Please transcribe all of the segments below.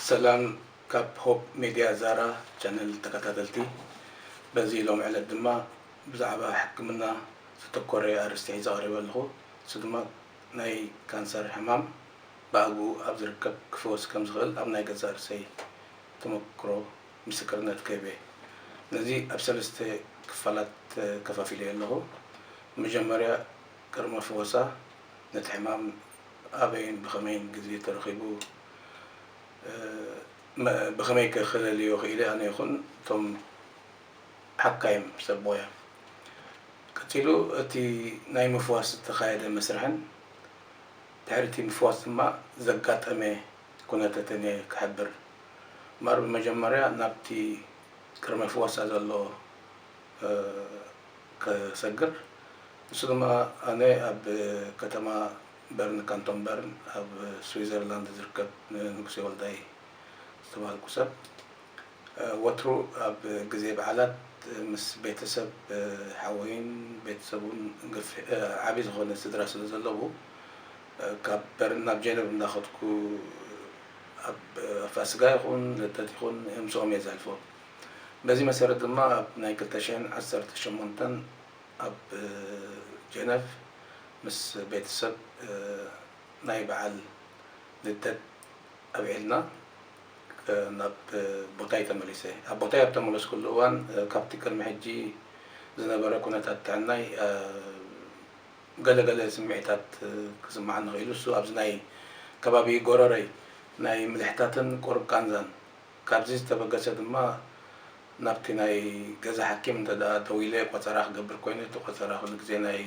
ሰላም ካብ ሆፕ ሜድያ ዛራ ቻነል ተከታተልቲ። በዚ ሎም ዕለት ድማ ብዛዕባ ሕክምና ዝተኮረ ኣርእስቲ ሒዘ ቀሪበ ኣለኹ። እሱ ድማ ናይ ካንሰር ሕማም ብኣግኡ ኣብ ዝርከብ ክፍወስ ከም ዝኽእል ኣብ ናይ ገዛእ ርእሰይ ተመክሮ ምስክርነት ክህብ እየ። ነዚ ኣብ ሰለስተ ክፋላት ከፋፊለዮ ኣለኹ። መጀመርያ ቅድመ ፍወሳ፣ ነቲ ሕማም ኣበይን ብኸመይን ግዜ ተረኺቡ፣ ብኸመይ ከ ክለልዮ ክኢለ ኣነ ይኹን እቶም ሓካይም ሰብ ሞያ። ቀጺሉ እቲ ናይ ምፍዋስ ዝተኻየደ መስርሕን ድሕሪ እቲ ምፍዋስ ድማ ዘጋጠመ ኩነተትን እየ ክሕብር። እምበኣር ብመጀመርያ ናብቲ ቅድመ ፍወሳ ዘሎ ከሰግር። ንሱ ድማ ኣነ ኣብ ከተማ በርን፣ ካንቶን በርን፣ ኣብ ስዊዘርላንድ ዝርከብ ንንጉሴ ወልዳይ ዝተባህልኩ ሰብ፣ ወትሩ ኣብ ግዜ በዓላት ምስ ቤተሰብ፣ ሓወይን ቤተሰቡን ዓቢ ዝኾነ ስድራ ስለ ዘለዎ፣ ካብ በርን ናብ ጀነቭ እንዳኸድኩ ኣብ ፋስጋ ይኹን ልደት ይኹን ምስኦም እየ ዘሕልፎ። በዚ መሰረት ድማ ኣብ ናይ ክልተ ሽሕን ዓሰርተ ሸሞንተን ኣብ ጀነቭ ምስ ቤተሰብ ናይ በዓል ልደት ኣብዒልና ናብ ቦታይ ተመሊሰ። ኣብ ቦታይ ኣብ ተመለስኩሉ እዋን ካብቲ ቅድሚ ሕጂ ዝነበረ ኩነታት ጥዕናይ ገለ ገለ ስምዒታት ክስምዓኒ ክኢሉ። እሱ ኣብዚ ናይ ከባቢ ጎረረይ ናይ ምልሕታትን ቁሩብ ቃንዛን። ካብዚ ዝተበገሰ ድማ ናብቲ ናይ ገዛ ሓኪም እንተ ደኣ ደዊለ ቆጸራ ክገብር ኮይኑ፣ እቲ ቆጸራ ኩሉ ግዜ ናይ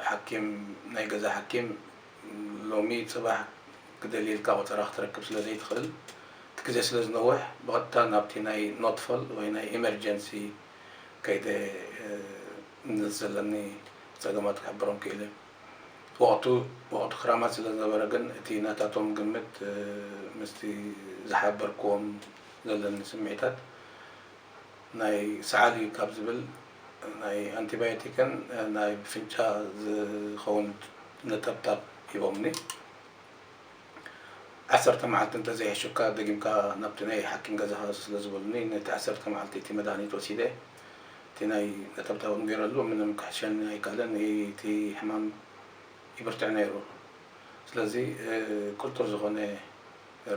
ሓኪም፣ ናይ ገዛ ሓኪም ሎሚ ጽባሕ ክደልየልካ ቆጸራ ክትረክብ ስለ ዘይትኽእል፣ እቲ ግዜ ስለ ዝነውሕ፣ ብቐጥታ ናብቲ ናይ ኖትፎል ወይ ናይ ኢመርጀንሲ ከይደ፣ እ፣ ንዘለኒ ጸገማት ክሕብሮም ክኢለ። ወቕቱ፣ ወቕቱ ክራማት ስለ ዝነበረ ግን፣ እቲ ናታቶም ግምት፣ እ፣ ምስቲ ዝሓበርክዎም ዘለኒ ስምዒታት፣ ናይ ሰዓል እዩ ካብ ዝብል ናይ ኣንቲባዮቲክን ናይ ፍንጫ ዝኸውን ነጠብጣብ ሂቦምኒ። ዓሰርተ መዓልቲ እንተዘይሕሹካ ደጊምካ ናብቲ ናይ ሓኪም ገዛኻ ስለ ዝበሉኒ፣ ነቲ ዓሰርተ መዓልቲ እቲ መድሃኒት ወሲደ። እቲ ናይ ነጠብጣብ እውን ገይረሉ፣ ምንም ክሕሸኒ ኣይከኣለን። እቲ ሕማም ይብርትዕ ነይሩ። ስለዚ፣ እ፣ ቅልጡፍ ዝኾነ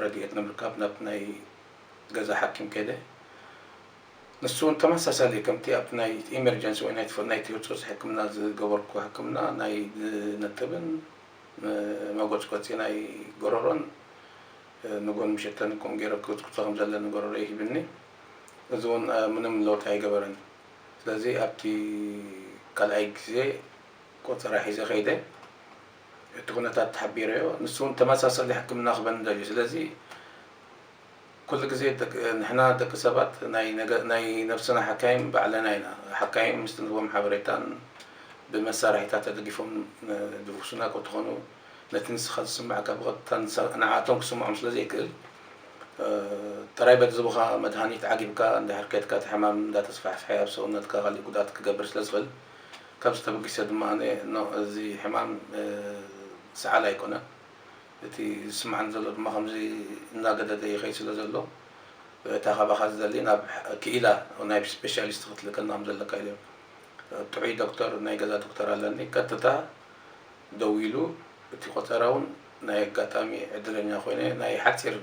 ረድኤት ንምርካብ ናብ ናይ ገዛ ሓኪም ከይደ። ንሱ እውን ተመሳሳሊ፣ ከምቲ ኣብቲ ናይ ኢመርጀንሲ ወይ ናይ ትፈ-፣ ናይቲ ህጹጽ ሕክምና ዝገበርኩ ሕክምና፣ ናይ ዝነጥብን መጎጽጎጺ ናይ ጎረሮን፣ እ፣ ንጎን ምሸተን ከምኡ ገይረ ክጉጽጉጾ ከም ዘለኒ ጎረሮ ይሂብኒ። እዚ እውን፣ እ፣ ምንም ለውጢ ኣይገበረን። ስለዚ ኣብቲ ካልኣይ ግዜ ቆጸራ ሒዘ ከይደ። እቲ ኩነታት ተሓቢረዮ። ንሱ እውን ተመሳሳሊ ሕክምና ክበኒ ደልዩ። ስለዚ ኩሉ ግዜ ደቂ-፣ ንሕና ደቂ ሰባት ናይ ነገ-፣ ናይ ነብስና ሓካይም ባዕልና ኢና። ሓካይም ምስ ንህቦም ሓበሬታን ብመሳርሒታት ተደጊፎም፣ እ፣ ዝፍውሱና ከትኾኑ፣ ነቲ ንስኻ ዝስምዓካ ብቐጥታ ንሳ-፣ ንዓቶም ክስምዖም ስለ ዘይክእል፣ እ፣ ጥራይ በቲ ዝቡኻ መድሃኒት ዓጊብካ እንድሕር ከድካ፣ እቲ ሕማም እንዳተስፋሕፍሐ ኣብ ሰውነትካ ካሊእ ጉድኣት ክገብር ስለ ዝኽእል፣ ካብዚ ተበጊሰ ድማ ኣነ ኖ፣ እዚ ሕማም፣ እ፣ ሰዓል ኣይኮነን። እቲ ዝስምዓኒ ዘሎ ድማ ከምዚ እናገደደ ይኸይድ ስለ ዘሎ፣ እታ ካባኻ ዝደሊ ናብ ክኢላ ናይ ስፔሻሊስት ክትልከልና ከም ዘለካ ኢለ። ጥዑይ ዶክተር፣ ናይ ገዛ ዶክተር ኣለኒ። ቀጥታ ደዊሉ፣ እቲ ቆጸራ እውን ናይ ኣጋጣሚ ዕድለኛ ኮይነ፣ ናይ ሓጺር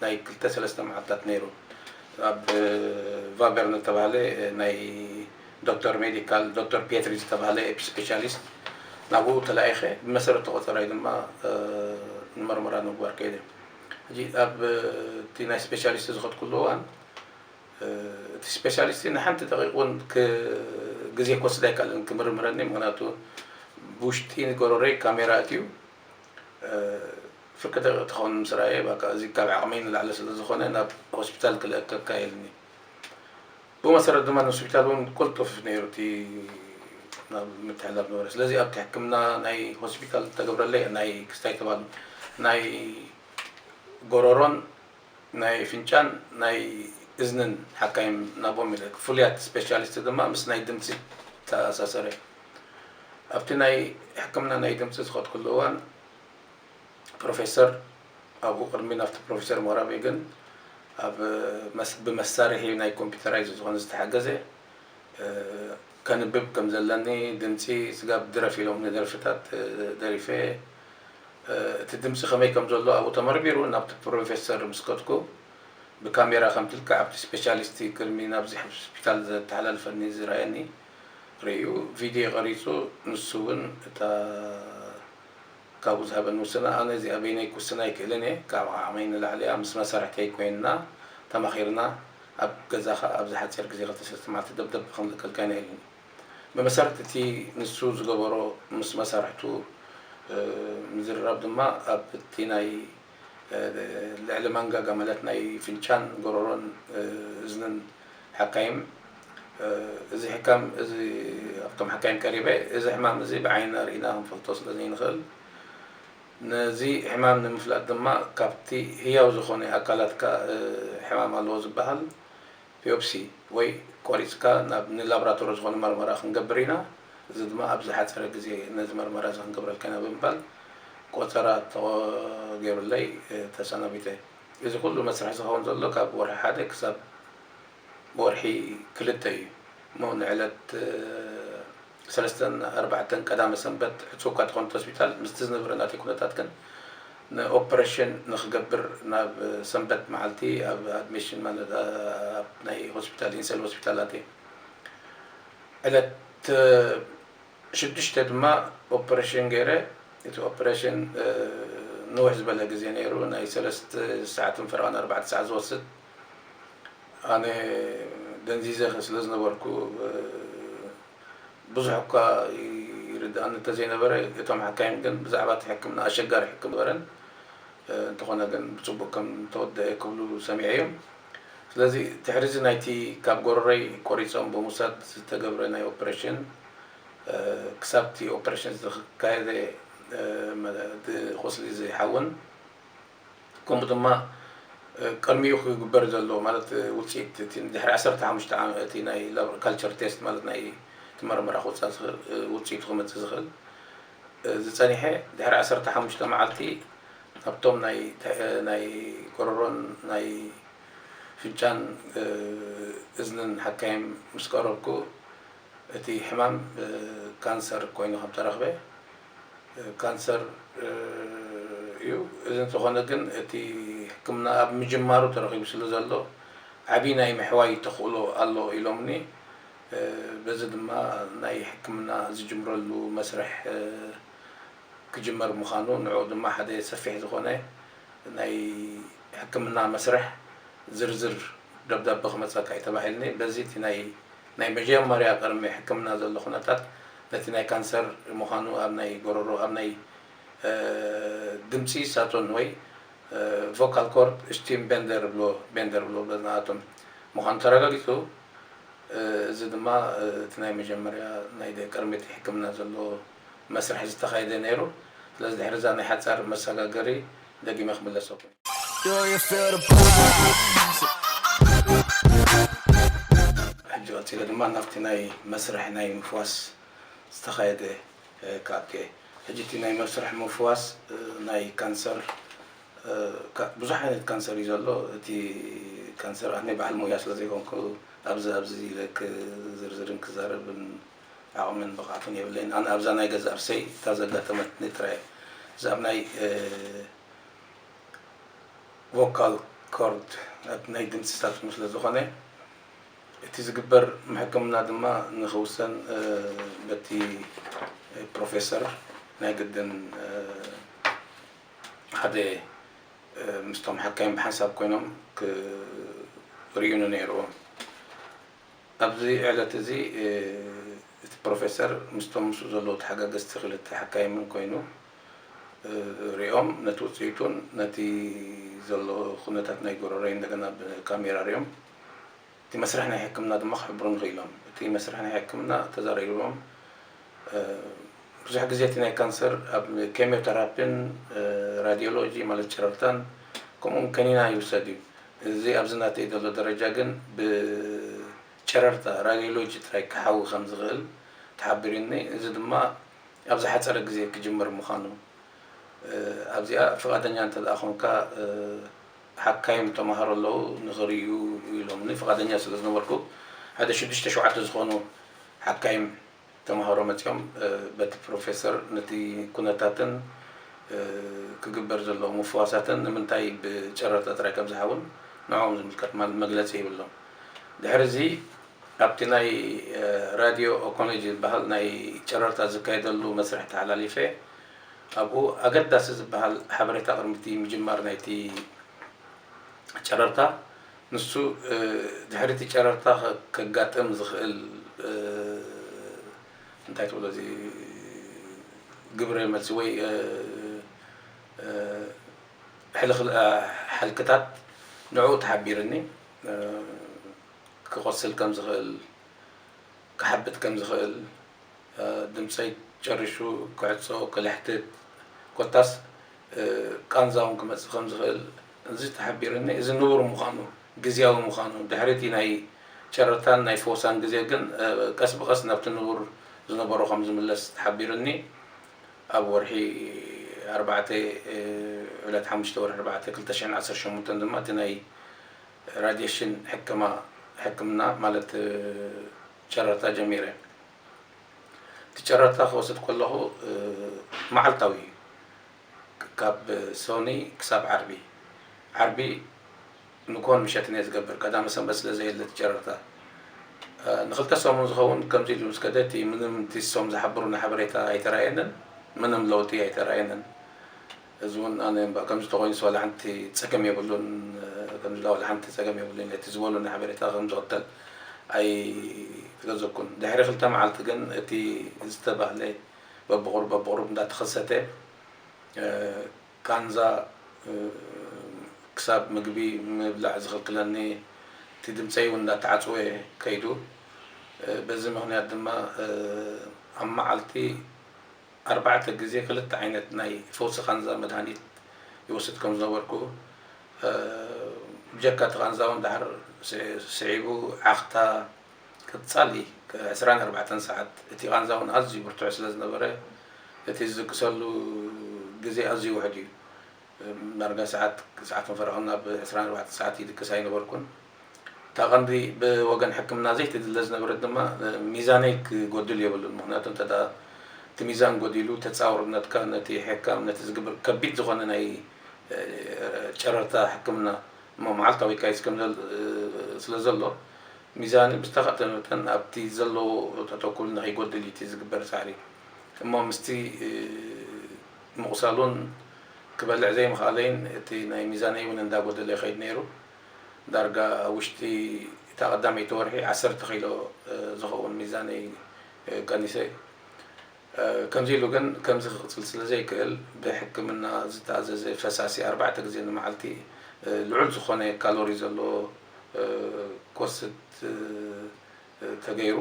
ናይ ክልተ ሰለስተ መዓልታት ነይሩ። ኣብ ቫበርን ዝተባህለ ናይ ዶክተር ሜዲካል፣ ዶክተር ፒየትሪ ዝተባህለ ስፔሻሊስት ናብኡ ተላኢኸ፣ ብመሰረት ቆጸራይ ድማ፣ እ፣ ንመርመራ ንምግባር ከይደ። ሕጂ ኣብ፣ እ፣ እቲ ናይ ስፔሻሊስት ዝኸድኩሉ እዋን፣ እ፣ እቲ ስፔሻሊስት ንሓንቲ ደቂቕ እውን ክ-፣ ግዜ ክወስድ ኣይከኣለን ክምርምረኒ፣ ምኽንያቱ ብውሽጢ ጎረሮይ ካሜራ ኣትዩ፣ እ፣ ፍርቂ ደቂቕ ትኸውን ምስ ረኣየ፣ በቃ፣ እዚ ካብ ዓቕመይ ንላዕሊ ስለ ዝኾነ ናብ ሆስፒታል ክልእከካ ኢልኒ። ብኡ መሰረት ድማ ንሆስፒታል እውን ቅልጡፍ ነይሩ እቲ ናብ ምትሕልላፍ ነበረ። ስለዚ ኣብቲ ሕክምና ናይ ሆስፒታል ተገብረለይ ናይ ክስታይ ተባሉ ናይ ጎረሮን ናይ ፍንጫን ናይ እዝንን ሓካይም ናብኦም ኢለ፣ ፍሉያት ስፔሻሊስት ድማ ምስ ናይ ድምፂ ተኣሳሰረ። ኣብቲ ናይ ሕክምና ናይ ድምፂ ዝኸድኩሉ እዋን ፕሮፌሰር ኣብኡ ቅድሚ ናብቲ ፕሮፌሰር ምቕራበይ ግን ኣብ መስ-፣ ብመሳርሒ ናይ ኮምፒውተራይዝ ዝኾነ ዝተሓገዘ፣ እ፣ ከንብብ ከም ዘለኒ፣ ድምፂ ስጋብ ድረፍ ኢሎም ንደርፍታት፣ እ፣ ደሪፈ፣ እ፣ እቲ ድምፂ ከመይ ከም ዘሎ ኣብኡ ተመርሚሩ ናብቲ ፕሮፌሰር ምስ ከድኩ ብካሜራ ከምቲ ልክዕ ኣብቲ ስፔሻሊስቲ ቅድሚ ናብዚ ሆስፒታል ዘተሓላልፈኒ ዝረኣየኒ ርእዩ ቪድዮ ቀሪፁ ንሱ እውን እታ ካብኡ ዝሃበኒ ውስና ኣነ እዚኣ በይነይ ክውስን ኣይክእልን እየ። ካብ ዓቕመይ ንላዕሊ እያ። ምስ መሳርሕተይ ኮይንና ተማኺርና ኣብ ገዛኻ ኣብዚ ሓፂር ግዜ ክልተ ሰለስተ መዓልቲ ደብደብ ክንልቀልካ ኢና ኢሉኒ። ብመሰረት እቲ ንሱ ዝገበሮ ምስ መሳርሕቱ ምዝርራብ ድማ ኣብቲ ናይ ልዕሊ ማንጋጋ ማለት ናይ ፍንጫን ጎረሮን እዝንን ሓካይም እዚ ሕካም እዚ ኣብቶም ሓካይም ቀሪበ እዚ ሕማም እዚ ብዓይንና ርኢና ክንፈልጦ ስለ ዘይንኽእል ነዚ ሕማም ንምፍላጥ ድማ ካብቲ ህያው ዝኾነ ኣካላትካ ሕማም ኣለዎ ዝበሃል ቢዮፕሲ ወይ ቆሪፅካ ናብ ንላብራቶሪ ዝኾነ መርመራ ክንገብር ኢና። እዚ ድማ ኣብ ዝሓፀረ ግዜ ነዚ መርመራ እዚ ክንገብረልካ ኢና ብምባል ቆፀራ ተገይሩለይ ተሰናቢተ። እዚ ኩሉ መስርሕ ዝኸውን ዘሎ ካብ ወርሒ ሓደ ክሳብ ወርሒ ክልተ እዩ እሞ ንዕለት ሰለስተን ኣርባዕተን ቀዳመ ሰንበት ዕፁብ እኳ ተኾነት ሆስፒታል ምስቲ ዝነበረ ናተይ ኩነታት ግን ንኦፕሬሽን ንክገብር ናብ ሰንበት መዓልቲ ኣብ ኣድሚሽን ማለት ኣብ ናይ ሆስፒታል ኢንሰል ሆስፒታል ኣትየ ዕለት ሽዱሽተ ድማ ኦፕሬሽን ገይረ እቲ ኦፕሬሽን ንውሕ ዝበለ ግዜ ነይሩ ናይ ሰለስተ ሰዓትን ፈረቓን ኣርባዕተ ሰዓት ዝወስድ ኣነ ደንዚዘ ስለ ዝነበርኩ ብዙሕ እኳ ይርድኣኒ እንተዘይነበረ እቶም ሓካይም ግን ብዛዕባ እቲ ሕክምና ኣሸጋሪ ሕክምና ነበረን እንተኾነ ግን ብፅቡቅ ከም ተወደአ ክብሉ ሰሚዐ እዮም ስለዚ ድሕሪ እዚ ናይቲ ካብ ጎረረይ ቆሪፆም ብምውሳድ ዝተገብረ ናይ ኦፕሬሽን ክሳብ እቲ ኦፕሬሽን ዝተካየደ ቁስሊ ዝሓውን ከምኡ ድማ ቅድሚኡ ክግበር ዘሎ ማለት ውፅኢት ድሕሪ ዓሰርተ ሓሙሽተ ዓመት እቲ ናይ ካልቸር ቴስት ማለት ናይ እቲ መርመራ ክወፃእ ዝኽእል ውፅኢቱ ክመፅእ ዝኽእል ዝፀኒሐ ድሕሪ ዓሰርተ ሓሙሽተ መዓልቲ ናብቶም ናይ ናይ ጎረሮን ናይ ፍንጫን እዝንን ሓካይም ምስ ቀረብኩ እቲ ሕማም ካንሰር ኮይኑ ከም ተረኽበ ካንሰር እዩ። እዚ እንተኾነ ግን እቲ ሕክምና ኣብ ምጅማሩ ተረኺቡ ስለ ዘሎ ዓብዪ ናይ ምሕዋይ ተኽእሎ ኣሎ ኢሎምኒ። በዚ ድማ ናይ ሕክምና ዝጅምረሉ መስርሕ ክጅመር ምዃኑ ንዕኡ ድማ ሓደ ሰፊሕ ዝኾነ ናይ ሕክምና መስርሕ ዝርዝር ደብዳበ ክመፀካ እዩ ተባሂልኒ። በዚ እቲ ናይ ናይ መጀመርያ ቅድሚ ሕክምና ዘሎ ኩነታት ነቲ ናይ ካንሰር ምዃኑ ኣብ ናይ ጎረሮ ኣብ ናይ ድምፂ ሳቶን ወይ ቮካል ኮርድ ስቲም ቤንደር ብሎ ቤንደር ብሎ በናቶም ምዃኑ ተረጋጊፁ። እዚ ድማ እቲ ናይ መጀመርያ ናይ ቅድሚ እቲ ሕክምና ዘሎ መስርሕ ዝተኻየደ ነይሩ። ስለዚ ድሕሪ እዛ ናይ ሓፃር መሰጋገሪ ደጊመ ክምለሰኩም። ሕጂ ቀፂለ ድማ ናብቲ ናይ መስርሕ ናይ ምፍዋስ ዝተኻየደ ክኣቱ እየ። ሕጂ እቲ ናይ መስርሕ ምፍዋስ ናይ ካንሰር ብዙሕ ዓይነት ካንሰር እዩ ዘሎ። እቲ ካንሰር ኣነ በዓል ሞያ ስለ ዘይኮንኩ ኣብዚ ኣብዚ ኢለ ክዝርዝርን ክዛረብን ዓቕምን ብቕዓትን የብለይን። ኣነ ኣብዛ ናይ ገዛእ ርእሰይ እታ ዘጋጠመትኒ ጥራይ እዛ ኣብ ናይ ቮካል ኮርድ ናይ ድምፂ ሳጥኑ ስለ ዝኾነ እቲ ዝግበር ሕክምና ድማ ንክውሰን በቲ ፕሮፌሰር ናይ ግድን ሓደ ምስቶም ሓካይም ብሓንሳብ ኮይኖም ክርእዩኒ ነይርዎም። ኣብዚ ዕለት እዚ እቲ ፕሮፌሰር ምስቶም ምስኡ ዘለዉ ተሓጋገዝቲ ክልተ ሓካይምን ኮይኑ ሪኦም ነቲ ውፅኢቱን ነቲ ዘሎ ኩነታት ናይ ጎረሮይ እንደገና ብካሜራ ሪኦም እቲ መስርሕ ናይ ሕክምና ድማ ክሕብሩኒ ክኢሎም። እቲ መስርሕ ናይ ሕክምና ተዛሪቦም ብዙሕ ግዜ እቲ ናይ ካንሰር ኣብ ኬሚዮተራፒን ራዲዮሎጂ ማለት ጨረርታን ከምኡውን ከኒና ይውሰድ እዩ። እዚ ኣብዚ ናተይ ዘሎ ደረጃ ግን ብጨረርታ ራዲዮሎጂ ጥራይ ክሓዊ ከም ዝኽእል ተሓቢሩኒ። እዚ ድማ ኣብ ዝሓፀረ ግዜ ክጅመር ምዃኑ ኣብዚኣ ፍቓደኛ እንተ ደኣ ኾንካ፣ ሓካይም ተማሃሮ ኣለዉ ንኽርእዩ ኢሎምኒ። ፍቓደኛ ስለ ዝነበርኩ፣ ሓደ ሽዱሽተ ሸውዓተ ዝኾኑ ሓካይም ተማሃሮ መጺኦም፣ በቲ ፕሮፌሰር ነቲ ኩነታትን ክግበር ዘለዎ ምፍዋሳትን ንምንታይ ብጨረርታ ጥራይ ከም ዝሃውን ንዕኦም ዝምልከት ማለት መግለጺ ይብሎም። ድሕሪ እዚ ኣብቲ ናይ ራድዮ ኦኮሎጂ ዝበሃል ናይ ጨረርታ ዝካየደሉ መስርሕ ተሓላሊፈ። ኣብኡ ኣገዳሲ ዝበሃል ሓበሬታ ቅድሚ እቲ ምጅማር ናይቲ ጨረርታ፣ ንሱ ድሕሪ እቲ ጨረርታ ከጋጥም ዝኽእል እንታይ ትብሎ፣ እዚ ግብረ መልሲ ወይ ሕልኽል- ሕልክታት ንዕኡ ተሓቢርኒ። ክቆስል ከም ዝኽእል፣ ክሓብጥ ከም ዝኽእል፣ ድምፀይ ጨሪሹ ክዕፆ፣ ክልሕትት፣ ኮታስ ቃንዛ እውን ክመፅእ ከም ዝኽእል እዚ ተሓቢርኒ። እዚ ንቡር ምዃኑ፣ ግዝያዊ ምዃኑ፣ ድሕሪ እቲ ናይ ጨረርታን ናይ ፈወሳን ግዜ ግን ቀስ ብቐስ ናብቲ ንቡር ዝነበሮ ከም ዝምለስ ተሓቢርኒ። ኣብ ወርሒ ኣርባዕተ፣ ዕለት ሓሙሽተ ወርሒ ኣርባዕተ ክልተ ሽሕን ዓሰርተ ሸሞንተን ድማ እቲ ናይ ራዲሽን ሕክማ ሕክምና ማለት ጨረርታ ጀሚረ። እቲ ጨረርታ ክወስድ ከለኹ መዓልታዊ እዩ። ካብ ሶኒ ክሳብ ዓርቢ። ዓርቢ ንኮን ምሸትን እየ ዝገብር፣ ቀዳመ ሰንበት ስለ ዘየለ እቲ ጨረርታ። ንክልተ ሰሙን ዝኸውን ከምዚ ኢሉ ምስ ከደ፣ እቲ ምንም እቲ ሶም ዝሓብሩና ሓበሬታ ኣይተራየንን፣ ምንም ለውጢ ኣይተራየንን። እዚ እውን ኣነ እምበ-፣ ከምዚ ተኾይኑስ ዋላ ሓንቲ ጸገም የብሉን፣ ከምዚ ኢላ ዋላ ሓንቲ ጸገም የብሉን፣ እቲ ዝበሉኒ ሓበሬታ ከም ዝቕተል ኣይተገዘብኩን። ድሕሪ ክልተ መዓልቲ ግን እቲ ዝተባህለ በብቑሩብ በብቑሩብ እንዳተኸሰተ፣ ቃንዛ፣ ክሳብ ምግቢ ምብላዕ ዝኽልክለኒ፣ እቲ ድምፀይ እውን እንዳተዓፅወ ከይዱ። በዚ ምኽንያት ድማ ኣብ መዓልቲ ኣርባዕተ ግዜ ክልተ ዓይነት ናይ ፈውሲ ቃንዛ መድሃኒት ይወስድ ከም ዝነበርኩ፣ ብጀካ እቲ ቃንዛ እውን ድሓር ስዒቡ ዓኽታ ቀጻሊ ዕስራን ኣርባዕተን ሰዓት፣ እቲ ቃንዛ እውን ኣዝዩ ብርቱዕ ስለ ዝነበረ፣ እቲ ዝድቅሰሉ ግዜ ኣዝዩ ውሑድ እዩ። ዳርጋ ሰዓት፣ ሰዓትን ፈረቓን ናብ ዕስራን ኣርባዕተን ሰዓት ይድቅስ ኣይነበርኩን። እታ ቀንዲ ብወገን ሕክምና ዘይትድለ ዝነበረት ድማ፣ ሚዛነይ ክጎድል የብሉን። ምኽንያቱ እንተ ደኣ እቲ ሚዛን ጎዲሉ፣ ተጻዋርነትካ ነቲ ሕካም፣ ነቲ ዝግበር ከቢድ ዝኾነ ናይ ጨረርታ ሕክምና እሞ መዓልታዊ ይካየድ ከም ዘል-፣ ስለ ዘሎ፣ ሚዛን ብዝተኻእለ መጠን ኣብቲ ዘለዎ ተተኩል ንኸይጎድል እዩ እቲ ዝግበር ጻዕሪ። እሞ ምስቲ ምቑሳሉን ክበልዕ ዘይምኽኣለይን እቲ ናይ ሚዛነይ እውን እንዳጎደለ ይኸይድ ነይሩ። ዳርጋ ኣብ ውሽጢ እታ ቀዳመይቲ ወርሒ ዓሰርተ ኪሎ ዝኸውን ሚዛነይ ቀኒሰ። ከምዚ ኢሉ ግን ከምዚ ክቕጽል ስለ ዘይክእል፣ ብሕክምና ዝተኣዘዘ ፈሳሲ ኣርባዕተ ግዜ ንመዓልቲ ልዑል ዝኾነ ካሎሪ ዘለዎ ክወስድ ተገይሩ።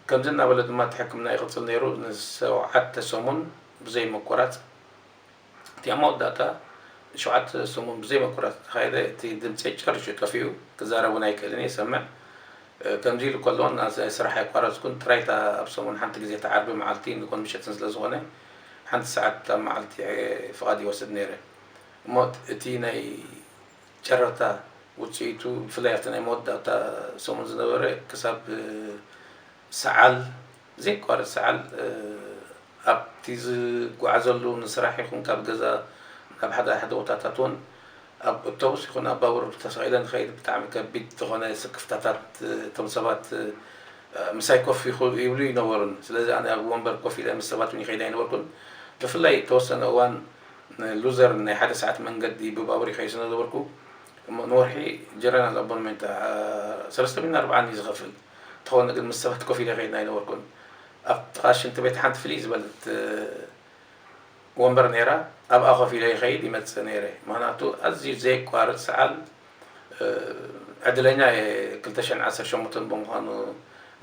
ከምዚ እናበለ ድማ እቲ ሕክምና ይቕጽል ነይሩ። ንሸውዓተ ሰሙን ብዘይ ምቁራጽ። እቲ ኣብ መወዳእታ ሸውዓተ ሰሙን ብዘይ ምቁራጽ ተኻየደ። እቲ ድምጸይ ጨሪሹ ጠፊኡ። ክዛረብ እውን ኣይክእልን እየ፣ ይሰምዕ። ከምዚ ኢሉ ከሎ፣ ናይ ስራሕ ኣይቋረጽኩን። ጥራይ እታ ኣብ ሰሙን ሓንቲ ግዜ፣ እታ ዓርቢ መዓልቲ ንኮን ምሸትን ስለ ዝኾነ፣ ሓንቲ ሰዓት ኣብ መዓልቲ ፍቓድ ይወስድ ነይረ። እሞ እቲ ናይ ጨረርታ ውጽኢቱ፣ ብፍላይ ኣብቲ ናይ መወዳእታ ሰሙን ዝነበረ፣ ክሳብ ሰዓል፣ ዘይቋረጽ ሰዓል፣ ኣብቲ ዝጓዓዘሉ፣ ንስራሕ ይኹን ካብ ገዛ ናብ ሓደ ሓደ ቦታታት እውን፣ ኣብ ኣውቶቡስ ይኹን ኣብ ባቡር ተሰቒለ ንኸይድ ብጣዕሚ ከቢድ ዝኾነ ስክፍታታት፣ እቶም ሰባት ምሳይ ኮፍ ይኹ-፣ ይብሉ ይነበሩን። ስለዚ ኣነ ኣብ ወንበር ኮፍ ኢለ ምስ ሰባት እውን ይኸይድ ኣይነበርኩን። ብፍላይ እተወሰነ እዋን ሉዘርን ናይ ሓደ ሰዓት መንገዲ ብባቡር ይኸይድ ስለ ነበርኩ፣ እሞ ንወርሒ ጀነራል ኣቦንመንት፣ አ፣ ሰለስተ ሚእትን ኣርባዓን እዩ ዝኸፍል። እንተኾነ ግን ምስ ሰባት ኮፍ ኢለ ይኸይድ ኣይነበርኩን። ኣብ ጥቓ ሽንቲ ቤት ሓንቲ ፍልይ ዝበለት፣ እ፣ ወንበር ነይራ፣ ኣብኣ ኮፍ ኢለ ይኸይድ ይመጽእ ነይረ። ምኽንያቱ ኣዝዩ ዘየቋርጽ ሰዓል፣ እ፣ ዕድለኛ እየ ክልተ ሽሕን ዓሰርተ ሸሞንተን ብምዃኑ፣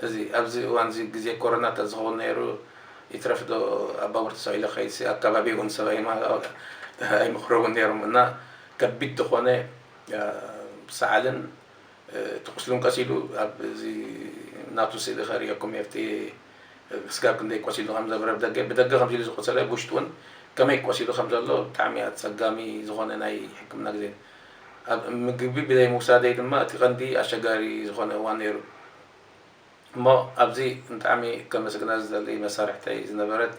እዚ ኣብዚ እዋን እዚ ግዜ ኮሮና እንተዝኸውን ነይሩ፣ ይትረፍ ዶ ኣብ ባቡር ተሰቒለ ክኸይድሲ፣ ኣከባቢ እውን ሰብ ኣይማ-፣ ኣይምኽረውን ነይሮም። እና ከቢድ ዝኾነ፣ እ፣ ሰዓልን፣ እ፣ እቲ ቁስሉን ቀሲሉ፣ ኣብ እዚ ናቱ ስእሊ ከርእየኩም እየ፣ ኣብቲ ስጋብ ክንደይ ቆሲሉ ከም ዝነበረ ብደገ፣ ብደገ ከምዚ ኢሉ ዝቆሰለ፣ ብውሽጡ እውን ከመይ ቆሲሉ ከም ዘሎ ብጣዕሚ ኣጸጋሚ ዝኾነ ናይ ሕክምና ግዜ። ኣብ ምግቢ ብዘይ ምውሳደይ ድማ እቲ ቀንዲ ኣሸጋሪ ዝኾነ እዋን ነይሩ። እሞ ኣብዚ ብጣዕሚ ከመስግና ዝደሊ መሳርሕተይ ዝነበረት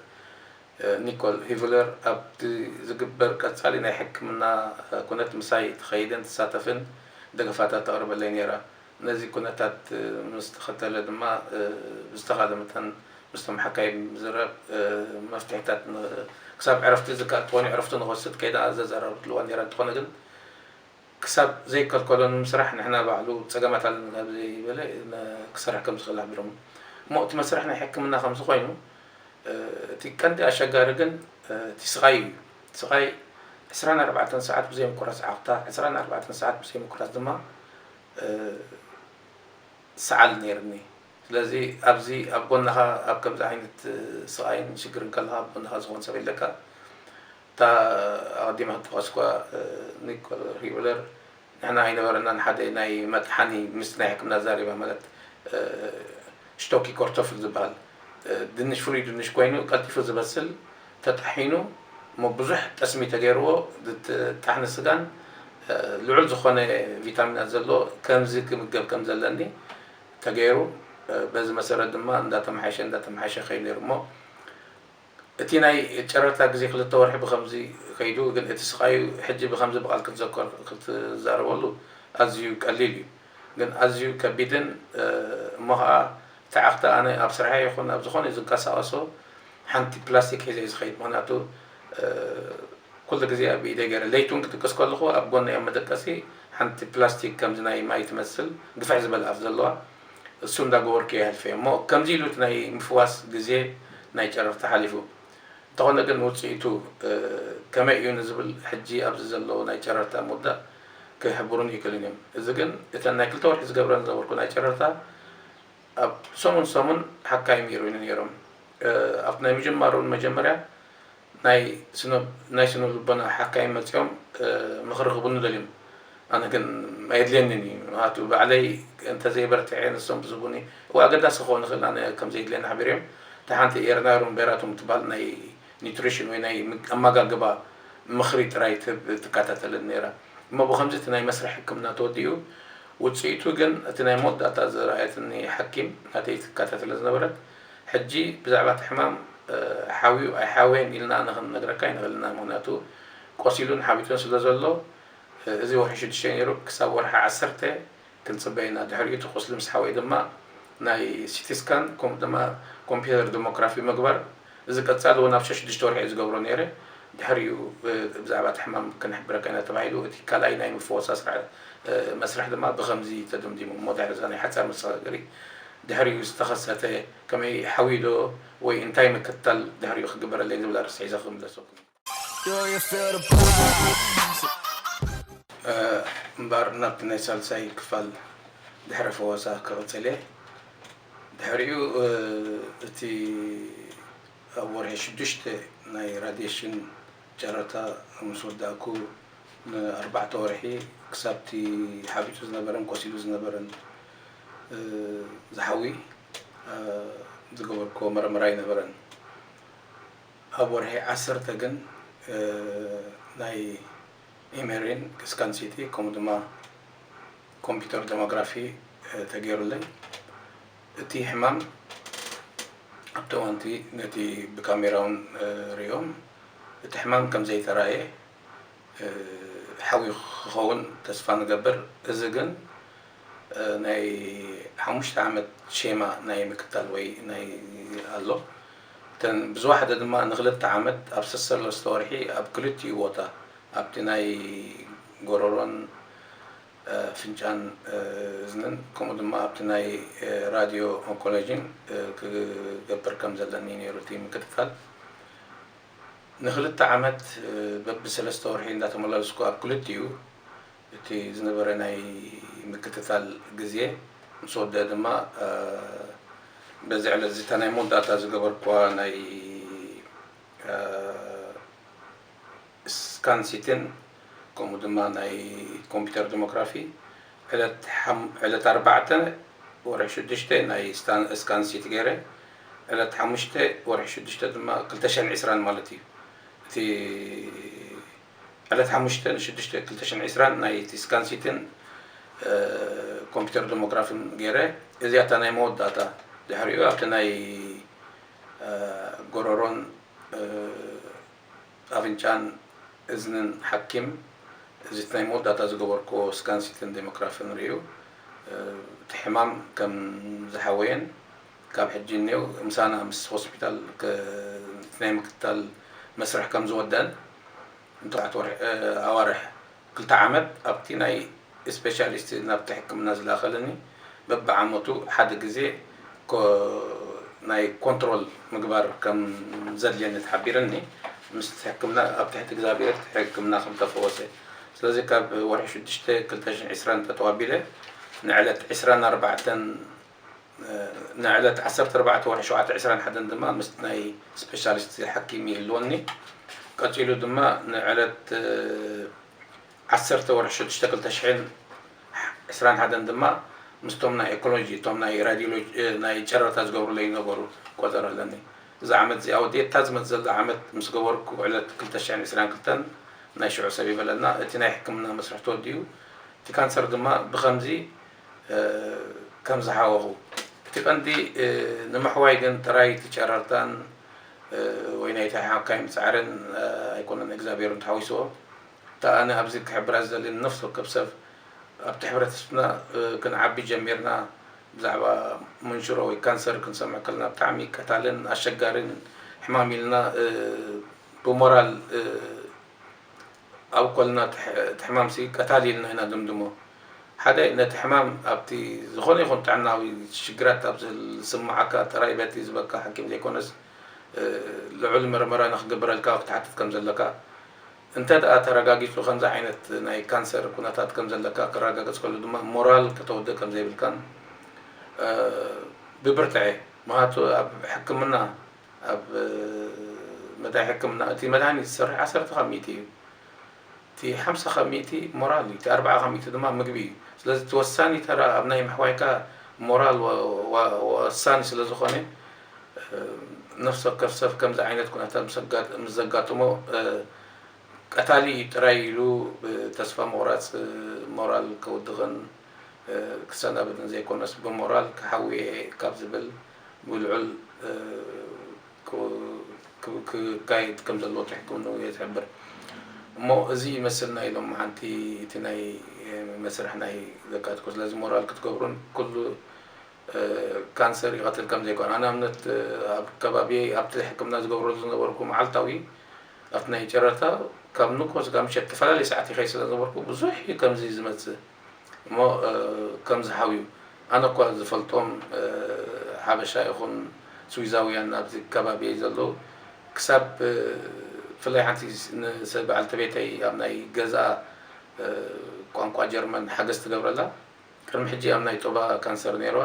ኒኮል ሂቭለር ኣብቲ ዝግበር ቀጻሊ ናይ ሕክምና ኩነት ምሳይ ትኸይድን ትሳተፍን ደገፋታት ተቕርበለይ ነይራ። ነዚ ኩነታት ምስ ተኸተለ ድማ ብዝተኻለ መጠን ምስቶም ሓካይም ምዝራብ መፍትሕታት ክሳብ ዕረፍቲ ዝከኣል ተኾይኑ ዕረፍቲ ንክወስድ ከይዳ ዘዘራረብትልዋ ነይራ። እንተኾነ ግን ክሳብ ዘይከልከሎ ንምስራሕ ንሕና ባዕሉ ጸገማት ኣለና ካብ ዘይበለ ክሰርሕ ከም ዝኽእል ኣቢሮም። እሞ እቲ መስርሕ ናይ ሕክምና ከም ዝኾይኑ እቲ ቀንዲ ኣሸጋሪ ግን እቲ ስቓይ እዩ። ስቓይ ዕስራን ኣርባዕተን ሰዓት ብዘይ ምቁራጽ ዓቕታ፣ ዕስራን ኣርባዕተን ሰዓት ብዘይ ምቁራጽ ድማ ሰዓል ነይርኒ። ስለዚ ኣብዚ ኣብ ጎንኻ ኣብ ከምዚ ዓይነት ስቓይን ሽግርን ከለኻ ኣብ ጎንኻ ዝኾን ሰብ የለካ። እታ ኣቐዲመ ክጠቐስኳ ኒኮል ሪውለር ንሕና ኣይነበረናን ሓደ ናይ መጥሓኒ ምስ ናይ ሕክምና ዛሪባ ማለት ሽቶኪ ኮርቶፍል ዝበሃል ድንሽ ፍሉይ ድንሽ ኮይኑ ቀልጢፉ ዝበስል ተጣሒኑ እሞ ብዙሕ ጠስሚ ተገይርዎ ጣሕኒ ስጋን ልዑል ዝኾነ ቪታሚናት ዘለዎ ከምዚ ክምገብ ከም ዘለኒ ተገይሩ በዚ መሰረት ድማ እንዳተመሓሸ እንዳተመሓሸ ከይዱ ነይሩ እሞ እቲ ናይ ጨረርታ ግዜ ክልተ ወርሒ ብኸምዚ ከይዱ ግን እቲ ስቓዩ ሕጂ ብኸምዚ ብቓል ክትዘከር ክትዛረበሉ ኣዝዩ ቀሊል እዩ ግን ኣዝዩ ከቢድን እሞ ኸዓ እቲ ዓኽቲ ኣነ ኣብ ስርሐ ይኹን ኣብ ዝኾነ ዝንቀሳቐሶ ሓንቲ ፕላስቲክ ሒዘ እዩ ዝኸይድ ምክንያቱ ኩሉ ግዜ ኣብ ኢደይ ገይረ ለይቲ እውን ክድቅስ ከለኹ ኣብ ጎነይ ኣብ መደቀሲ ሓንቲ ፕላስቲክ ከምዚ ናይ ማይ ትመስል ግፍሕ ዝበለ ኣፍ ዘለዋ እሱ እንዳገበርኩ የሕልፈ እሞ ከምዚ ኢሉ እቲ ናይ ምፍዋስ ግዜ ናይ ጨረርታ ሓሊፉ እንተኾነ ግን ውፅኢቱ ከመይ እዩ ንዝብል ሕጂ ኣብዚ ዘለዉ ናይ ጨረርታ ምውዳእ ክሕብሩን ይክእልን እዮም እዚ ግን እተን ናይ ክልተ ወርሒ ዝገብረን ዝነበርኩ ናይ ጨረርታ ኣብ ሰሙን ሰሙን ሓካይም ይርእዩኒ ነይሮም ኣብቲ ናይ ምጅማሩ መጀመርያ ናይ ስነ ናይ ስነ ልቦና ሓካይም መጺኦም ምኽሪ ክህቡኒ ደልዮም ኣነ ግን ኣየድልየንን እዩ ምክንያቱ ባዕለይ እንተዘይበርትዐ ንሶም ብዝህቡኒ እዋ ኣገዳሲ ክኸውን ይኽእል ኣነ ከም ዘየድልየኒ ሓቢሮም እታ ሓንቲ ኤርናሩን ቤራቱም ትበሃል ናይ ኒትሪሽን ወይ ናይ ኣመጋግባ ምኽሪ ጥራይ ትከታተለኒ ነይራ እሞ ብኸምዚ እቲ ናይ መስርሕ ሕክምና ተወዲኡ ውፅኢቱ ግን እቲ ናይ መወዳእታ ዝረኣየትኒ ሓኪም ናተይ ትከታተለ ዝነበረት ሕጂ ብዛዕባ እቲ ሕማም ሓውዩ ኣይሓወየን ኢልና ኣነ ክንነግረካ ኣይንኽእልና ምክንያቱ ቆሲሉን ሓዊጡን ስለ ዘሎ እዚ ወርሒ ሽዱሽተ ነይሩ ክሳብ ወርሒ ዓሰርተ ክንፅበ ኢና ድሕሪኡ እቲ ቁስሊ ምስ ሓወየ ድማ ናይ ሲቲ ስካን ከምኡ ድማ ኮምፒተር ዲሞክራፊ ምግባር እዚ ቀፃሊ እውን ኣብ ሽዱሽተ ወርሒ ዝገብሮ ነይረ ድሕሪኡ ብዛዕባ እቲ ሕማም ክንሕብረካ ኢና ተባሂሉ እቲ ካልኣይ ናይ ምፍወሳ መስርሕ ድማ ብከምዚ ተደምዲሙ እሞ ድሕሪ እዛ ናይ ሓፃር መሰጋገሪ ድሕሪኡ ዝተኸሰተ ከመይ ሓውዩ ዶ ወይ እንታይ ምክትታል ድሕሪኡ ክግበረለይ ዝብል ኣርእስቲ ሒዘ ክምለሰኩም እምበር ናብቲ ናይ ሳልሳይ ክፋል ድሕረ ፈወሳ ክቕፅል እየ ድሕሪኡ እቲ ኣብ ወርሒ ሽዱሽተ ናይ ራድየሽን ጨረታ ምስ ወዳእኩ ንኣርባዕተ ወርሒ ክሳብቲ ሓቢጡ ዝነበረን ቆሲሉ ዝነበረን ዝሓዊ ዝገበርክዎ መርመራ ኣይነበረን ኣብ ወርሒ ዓሰርተ ግን ናይ ኢሜሪን ስካን ሲቲ ከምኡ ድማ ኮምፒተር ቶሞግራፊ ተገይሩለይ እቲ ሕማም ኣብቲ እዋንቲ ነቲ ብካሜራ እውን ሪኦም እቲ ሕማም ከም ዘይተራየ ሓዊ ክኸውን ተስፋ ንገብር እዚ ግን ናይ ሓሙሽተ ዓመት ሼማ ናይ ምክታል ወይ ናይ ኣሎ እተን ብዝዋሕደ ድማ ንክልተ ዓመት ኣብ ሰሰለስተ ወርሒ ኣብ ክልቲኡ ቦታ ኣብቲ ናይ ጎረሮን ፍንጫን እዝንን ከምኡ ድማ ኣብቲ ናይ ራድዮ ኦንኮሎጂን ክገብር ከም ዘለኒ ነይሩ እቲ ምክትታል ንክልተ ዓመት በብሰለስተ ወርሒ እንዳተመላለስኩ ኣብ ክልቲኡ እቲ ዝነበረ ናይ ምክትታል ግዜ ምስ ወደአ ድማ በዚ ዕለት እዚታ ናይ መወዳእታ ዝገበርኳ ናይ ስካን ሲቲን ከምኡ ድማ ናይ ኮምፒተር ዲሞክራፊ ዕለት ኣርባዕተ ወርሒ ሽዱሽተ ናይ ስካን ሲቲ ገይረ ዕለት ሓሙሽተ ወርሒ ሽዱሽተ ድማ ክልተ ሽሕን ዕስራን ማለት እዩ እቲ ዕለት ሓሙሽተ ንሽዱሽተ ክልተ ሽሕን ዕስራን ናይ እቲ ስካንሲትን ኮምፒውተር ቶሞግራፍን ገይረ። እዚኣ እታ ናይ መወዳእታ፣ ድሕሪኡ ኣብቲ ናይ ጎረሮን ኣፍንጫን እዝንን ሓኪም፣ እዚ ናይ መወዳእታ ዝገበርክዎ ስካንሲትን ዴሞግራፍን ርእዩ፣ እቲ ሕማም ከም ዝሓወየን ካብ ሕጂ እኒኦ ምሳና ምስ ሆስፒታል ናይ ምክትታል መስርሕ ከም ዝወደን፣ ንተባዕት ኣዋርሕ ክልተ ዓመት ኣብቲ ናይ ስፔሻሊስት ናብቲ ሕክምና ዝላኸለኒ፣ በብዓመቱ ሓደ ግዜ ናይ ኮንትሮል ምግባር ከም ዘድልየኒ ተሓቢርኒ፣ ምስ ሕክምና ኣብ ትሕቲ እግዚኣብሔር ሕክምና ከም ተፈወሰ። ስለዚ ካብ ወርሒ ሽዱሽተ ክልተ ሽሕን ዕስራን ተተዋቢለ፣ ንዕለት ዕስራን ኣርባዕተን ንዕለት ዓሰርተ ኣርባዕተ ወርሒ ሸውዓተ ዕስራን ሓደን ድማ ምስ ናይ ስፔሻሊስት ሓኪም ይህልወኒ። ቀጺሉ ድማ ንዕለት ዓሰርተ ወርሒ ሽዱሽተ ክልተ ሽሕን ዕስራን ሓደን ድማ ምስቶም ናይ ኤኮሎጂ፣ እቶም ናይ ራዲዮሎጂ፣ ናይ ጨረታ ዝገብሩለይ ዝነበሩ ቆጸሮ ኣለኒ። እዚ ዓመት እዚኣ ወዲኤ እታ ዝመጽእ ዘላ ዓመት ምስ ገበርኩ ዕለት ክልተ ሽሕን ዕስራን ክልተን ናይ ሽዑ ሰብ ይበለና። እቲ ናይ ሕክምና መስርሕ ተወዲኡ፣ እቲ ካንሰር ድማ ብኸምዚ ከም ዝሓወኹ። እቲ ቀንዲ ንምሕዋይ ግን ጥራይ እቲ ጨረርታን ወይ ናይ ተሓካይም ጻዕርን ኣይኮነን እግዚኣብሔር ተሓዊስዎ። እታ ኣነ ኣብዚ ክሕብራ ዝደሊ ነፍሲ ወከፍ ሰብ ኣብቲ ሕብረተሰብና ክንዓቢ ጀሚርና ብዛዕባ መንሽሮ ወይ ካንሰር ክንሰምዕ ከለና ብጣዕሚ ቀታልን ኣሸጋርን ሕማም ኢልና ብሞራል ኣብ ኮልና እቲ ሕማምሲ ቀታሊ ኢልና ኢና ድምድሞ። ሓደ ነቲ ሕማም ኣብቲ ዝኾነ ይኹን ጥዕናዊ ሽግራት ኣብ ዝስምዓካ ጥራይ በቲ ዝበካ ሓኪም ዘይኮነስ ልዑል መርመራ ንክግበረልካ ክትሓትት ከም ዘለካ፣ እንተ ደኣ ተረጋጊጹ ከምዚ ዓይነት ናይ ካንሰር ኩነታት ከም ዘለካ ክረጋገጽ ከሎ ድማ ሞራል ከተውድእ ከም ዘይብልካን ብብርትዐ። ምክንያቱ ኣብ ሕክምና ኣብ መዳይ ሕክምና እቲ መድሃኒት ዝሰርሕ ዓሰርተ ካብ ሚእቲ እዩ። እቲ ሓምሳ ካብ ሚእቲ ሞራል እዩ፣ እቲ ኣርባዓ ካብ ሚእቲ ድማ ምግቢ እዩ። ስለዚ እቲ ወሳኒ ተራ ኣብ ናይ ምሕዋይካ ሞራል ወሳኒ ስለ ዝኾነ፣ ነፍሲ ወከፍ ሰብ ከምዚ ዓይነት ኩነታት ምስ ዘጋጥሞ ቀታሊ እዩ ጥራይ ኢሉ ብተስፋ ምቑራፅ ሞራል ከውድቕን ክሰናበትን ዘይኮነስ ብሞራል ክሓውየ ካብ ዝብል ብልዑል ክካየድ ከም ዘለዎ እቲ ሕክምንኡ እየ ዝሕብር። እሞ እዚ ይመስል ናይ ሎም ሓንቲ እቲ ናይ መስርሕ ናይ ዘካትኩ። ስለዚ ሞራል ክትገብሩን ኩሉ ካንሰር ይቐትል ከም ዘይኮነ። ኣነ ኣብነት ኣብ ከባቢ ኣብቲ ሕክምና ዝገብረሉ ዝነበርኩ መዓልታዊ ኣብቲ ናይ ጨረታ ካብ ንግሆ ስጋ ምሸት ተፈላለየ ሰዓት ይኸይ ስለ ዝነበርኩ ብዙሕ እዩ ከምዚ ዝመፅእ። እሞ ከም ዝሓውዩ ኣነ እኳ ዝፈልጦም ሓበሻ ይኹን ስዊዛውያን ኣብዚ ከባቢ ዘለዉ ክሳብ ብፍላይ ሓንቲ ንሰብ በዓልቲ ቤተይ ኣብ ናይ ገዛ ቋንቋ ጀርመን ሓገዝ ትገብረላ ቅድሚ ሕጂ ኣብ ናይ ጦባ ካንሰር ነይርዋ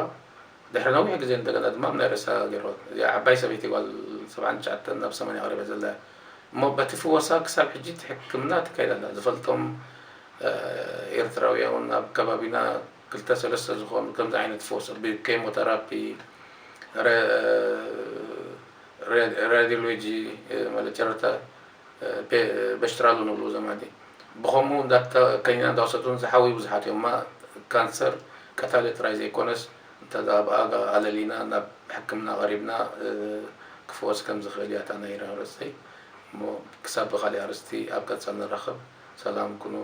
ድሕሪ ነዊሕ ግዜ እንደገና ድማ ኣብ ናይ ርእሳ ገይርዋ። እዚኣ ዓባይ ሰበይቲ ጓል ሰብዓን ትሽዓተን ናብ ሰማንያ ቀሪባ ዘላ እያ። እሞ በቲ ፍወሳ ክሳብ ሕጂ እቲ ሕክምና ትካየድ ኣላ። ዝፈልጦም ኤርትራውያን እውን ኣብ ከባቢና ክልተ ሰለስተ ዝኾኑ ከምዚ ዓይነት ፈውሲ ብኬሞተራፒ፣ ራዲዮሎጂ ማለት ጨረታ በሽትራሉ ንብሉ ዘማዲ ብኸምኡ ከኒና እንዳወሰዱን ዝሓወዩ ብዙሓት እዮም። እማ ካንሰር ቀታሊ ጥራይ ዘይኮነስ እንተ ብኣጋ ኣለሊና ናብ ሕክምና ቀሪብና ክፍወስ ከም ዝኽእል እያ እታ ናይ ርእሰይ። እሞ ክሳብ ብካሊእ ኣርእስቲ ኣብ ቀጻል ንራኸብ። ሰላም ኩኑ።